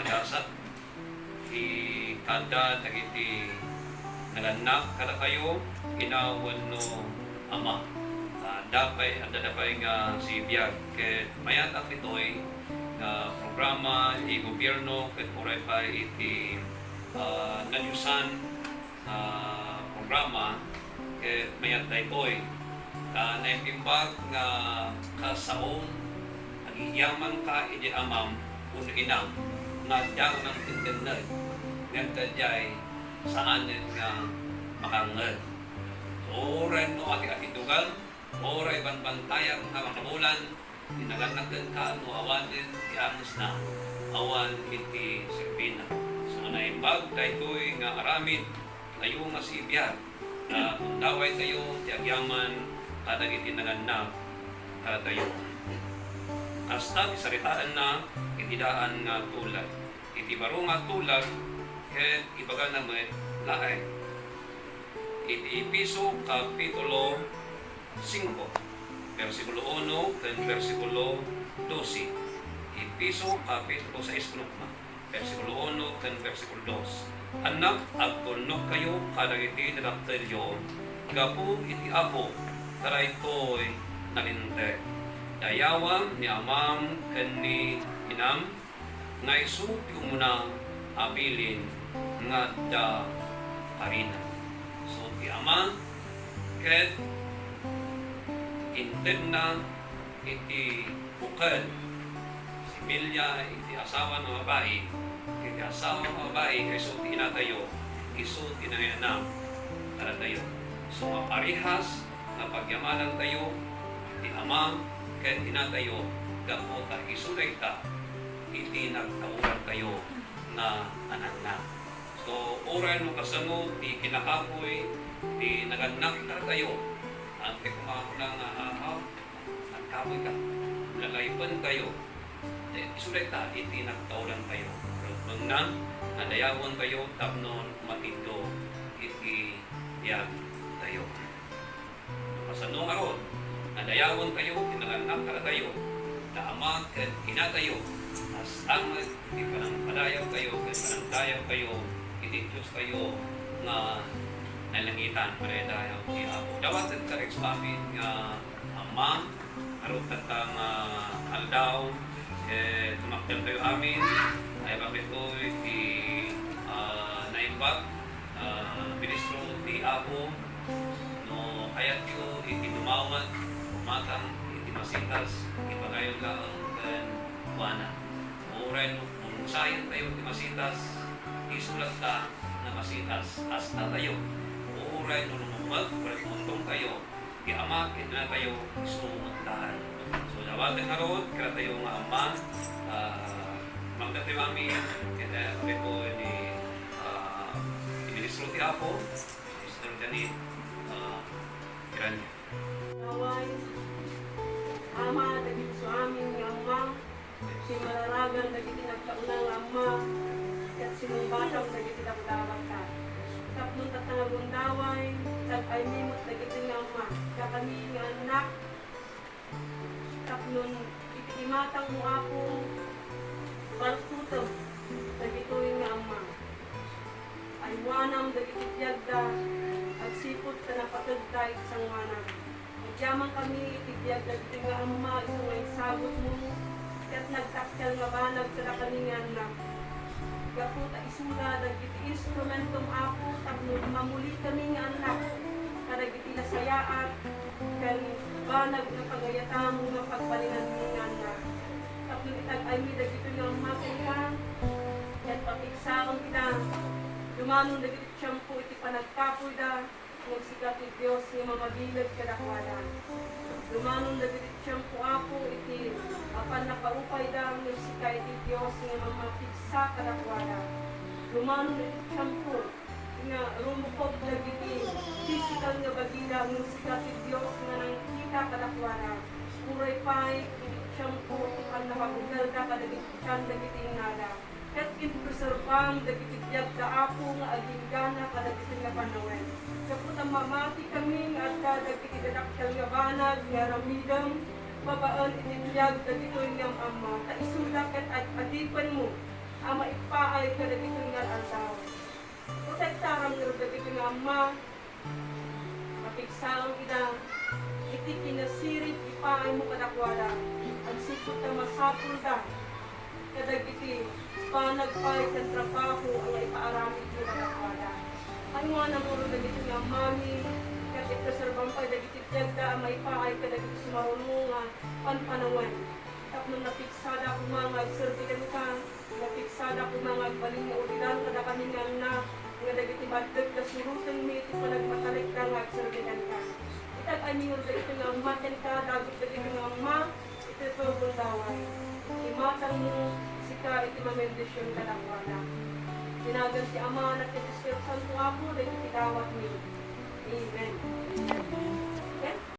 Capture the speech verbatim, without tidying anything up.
Gasat ti kada dagiti nagannak kadatayo, ina wenno ama. Ah, adda pay, adda pay nga sibiag ket mayat ditoy nga programa iti gobierno ket uray pay iti, ah, nadiosan ah, programa, ket mayat daytoy. Ta naimbag nga kasaom, agyamanka idi amam wenno inam nga adda nga mangtengtengngeg, ngem daydiay saanen nga makangngeg. Uray no ati-atidogak, uray banbantayak nga makabulan, Ti nagannak kenka no awanen ti angesna, awan iti serbina. So, naimbag daytoy nga aramid tayo nga sibiag, ta gundaway tayo ti agyaman kadagiti nagannak kadatayo. Kasta ti saritaenna iti daan nga tulag. Iti baro nga tulag ket ibagana met laeng. Iti Efeso Kapitulo singko, bersikulo uno ken bersikulo dose. Efeso, Kapitulo sais, kuno koma, bersikulo uno ken bersikulo dos. Annak, agtulnogkayo kadagiti dadakkelyo gapu iti Apo, ta daytoy nalinteg. Dayawam ni amam ken ni inam, nga isu ti umuna a bilin nga adda karina. So, ti ama ket intedna iti bukel, similya iti asawa nga babai, iti asawa nga babai nga isu ti inatayo, isu ti nangianam kadatayo. So, maparehas nga pagyamanantayo ti ama ken inatayo gapu ta isu dayta iti nagtaurantayo nga anakna. So, uray no kasano ti kinakapuy ti nagannak kadatayo, ante kumakuna nga, "Ahaw, nagkapuy ka." Lalaypentayo. Te, isu dayta iti nagtaurantayo. Ruknengna nga dayawentayo tapno matindog iti biagtayo. Kasano ngarud nga dayawentayo ti nagannak kadatayo, ta ama ken inatayo, kasta met iti panangpadayawtayo ken panangdayawtayo iti Diostayo nga nalangitan. Madaydayaw ti Apo. Dawatek kadakayo amin nga ama, ngarud tatta nga aldaw, eh, tumakdemtayo amin, ay bakit ko iti, ah, naimbag, ah, ministro ti Apo, No kayatyo iti dumawat, umatang iti masitas, ibagayo laeng kenkuana. Uray no mumungsayen tayo ti masitas, isu latta nga masitas, kasta tayo. Uray no lumukmeg, uray no untong tayo, ti ama ken inatayo, isu met laeng. So, dawatek ngarud, kadatayo nga ama, ah, mangdatayo amin, ket, eh, amin po ni, ah, ministro ti Apo, Mister Janet, ah, Grania. Away, ama, dagiti amin nga amma, ti mararagan dagiti nagkauna nga amma, ket sinungbatam dagiti dabdabaka. Tapno tatta nga gundaway, tag-aymi met dagiti nga amma, dakami nga annak, Tapnon iti imatangmo, Apo, balkutem dagitoy nga amma. Aywanam dagiti biagda, agsipud ta napategda iti sangoanam. Agyamankami iti biag dagitoy nga amma isu nga insagutmo, ket nagdakkel nga banag kadakami nga annak. Gapu ta isuna dagiti instrumentom, Apo, tapno mamulikami nga annak kadagiti nasayaat, ken banag nga pagayatam nga pagbalinanmi nga annak. Tapno itag-aymi dagitoy nga ummatayka, ket papigsaem ida. Dumanon dagiti tiempo iti panagkapuyda, ngem sika ti Dios nga mamabileg kadakuada. Dumanon dagiti tiempo, Apo, iti apan nakaupayda, ngem sika iti Dios nga mamapigsa kadakuada. Dumanon iti tiempo, nga rumukob dagiti pisikal nga bagida, ngem sika ti Dios nga nangkita kadakuada. Uray pay iti tiempo ti pannakabukelda kadagiti tian dagiti innada, ket impreserbam dagiti biagda, Apo, nga aginggana kadagiti nga panawen. Gapu ta mamatikami nga adda dagiti dadakkel nga banag nga aramidem babaen iti biag dagitoy nga am-amma, ta isuda ket ad-adipenmo. a maipaay kadagitoy nga aldaw. Protektaram ngarud dagitoy nga amma, mapigsaam ida iti kinasirib ipaaymo kadakuada, agsipud ta masapulda kadagiti banag pay ken trabaho a nga ipaaramidmo kadakuada. Anuanam ngarud dagitoy nga ammami, ket ipreserbam pay dagiti biagda a maipaay kadagiti sumaruno nga panpanawen. Tapno napigsada koma nga agserbi kenka, napigsada koma nga agbalin nga ulidan kadakami nga annak, nga dagiti baddekda surotenmi iti panagmatalekda nga agserbi kenka. Itag-aymi ngarud dagitoy nga ummat kenka, dagiti nga ummat iti paguldawan. Imatangmo sika iti mabendision kadakuada. Iti nagan ti Ama, Anak, ken Espiritu Santo, Apo, dagiti dawatmi. Amen. Amen.